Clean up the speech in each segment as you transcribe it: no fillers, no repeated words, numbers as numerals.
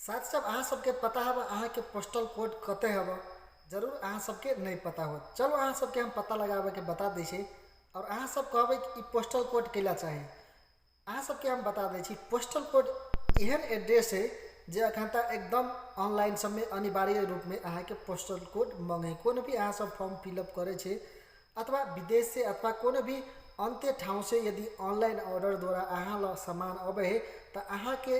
साथ सब अहाँ सबके पता हब अहाँके पोस्टल कोड कते हब? जरूर अहाँ सबके नहीं पता हो। चलो अहाँ सबके हम पता लगाबे के बता दै छी। और अहाँ सब कहबै कि ई पोस्टल कोड कैला चाही। अहाँ सबके हम बता दै छी, पोस्टल कोड एहन एड्रेस है जे अखन तक एकदम ऑनलाइन सबमे अनिवार्य रूपमे अहाँके पोस्टल कोड मांगे। कोनो भी अहाँ सब फॉर्म फिलअप करै छी अथवा विदेश से अथवा कोनो भी अन्त्य ठाउँ से यदि ऑनलाइन ऑर्डर द्वारा अहाँ लग सामान अबै है तऽ अहाँके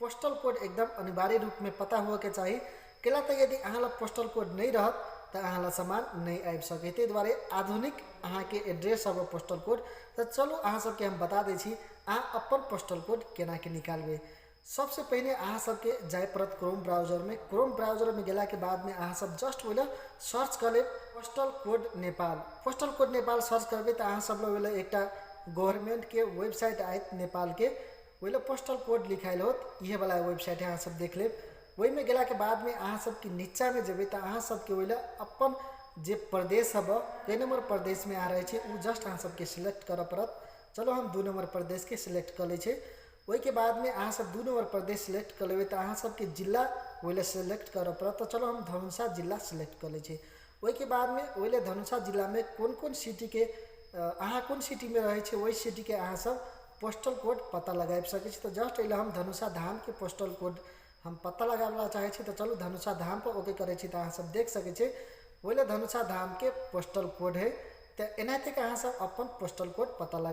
पोस्टल कोड एकदम अनिवार्य रूपमे पता होबऽके चाही। कैला तऽ यदि अहाँ लग पोस्टल कोड नहि रहत तऽ अहाँ लग सामान नहि आबि सकै। ताहि दुआरे आधुनिक अहाँके एड्रेस हब पोस्टल कोड। तऽ चलू अहाँ सबके हम बता दै छी अहाँ अपन पोस्टल कोड केनाके निकालबै। सबसँ पहिने अहाँ सबके जाय पड़त क्रोम ब्राउजरमे। क्रोम ब्राउजरमे गेलाके बादमे अहाँ सब जस्ट ओहि लए सर्च कऽ लेब postal code Nepal. Postal code Nepal search करबै तऽ अहाँ सब लग ओहि लए एकटा गवर्नमेंटके वेबसाइट आयत नेपालके, ओहि लए पोस्टल कोड लिखायल होत। इहे वाला वेबसाइट है, अहाँ सब देख लेब। ओहिमे गेलाके बादमे अहाँ सबके नीचाँमे जेबै तऽ अहाँ सबके ओहि लए अपन जे प्रदेश हब, कै नम्बर प्रदेशमे अहाँ रहै छी, ओ जस्ट अहाँ सबके सिलेक्ट करऽ पड़त। चलो हम 2 नम्बर प्रदेशके सिलेक्ट कऽ लै छी। ओहिके बादमे अहाँ सब 2 नम्बर प्रदेश सिलेक्ट कऽ लेबै तऽ अहाँ सबके जिला ओहि लए सिलेक्ट करऽ पड़त। तऽ चलो हम धनुषा जिला सिलेक्ट कऽ लै छी। ओहिके बादमे ओहि लए धनुषा जिलामे कोन कोन सिटीके अहाँ कोन सिटीमे रहै छी, ओहि सिटीके अहाँ सब पोस्टल कोड पता लगाबि सकै छी। तऽ जस्ट एहि लए हम धनुषा धामके पोस्टल कोड हम पता लगाबऽ ला चाहै छी। तऽ चलू धनुषा धामपर ओके करै छी तऽ अहाँ सब देख सकै छी ओहि लए धनुषा धामके पोस्टल कोड है। तऽ एनाहिते अहाँ सब अपन पोस्टल कोड पता लगा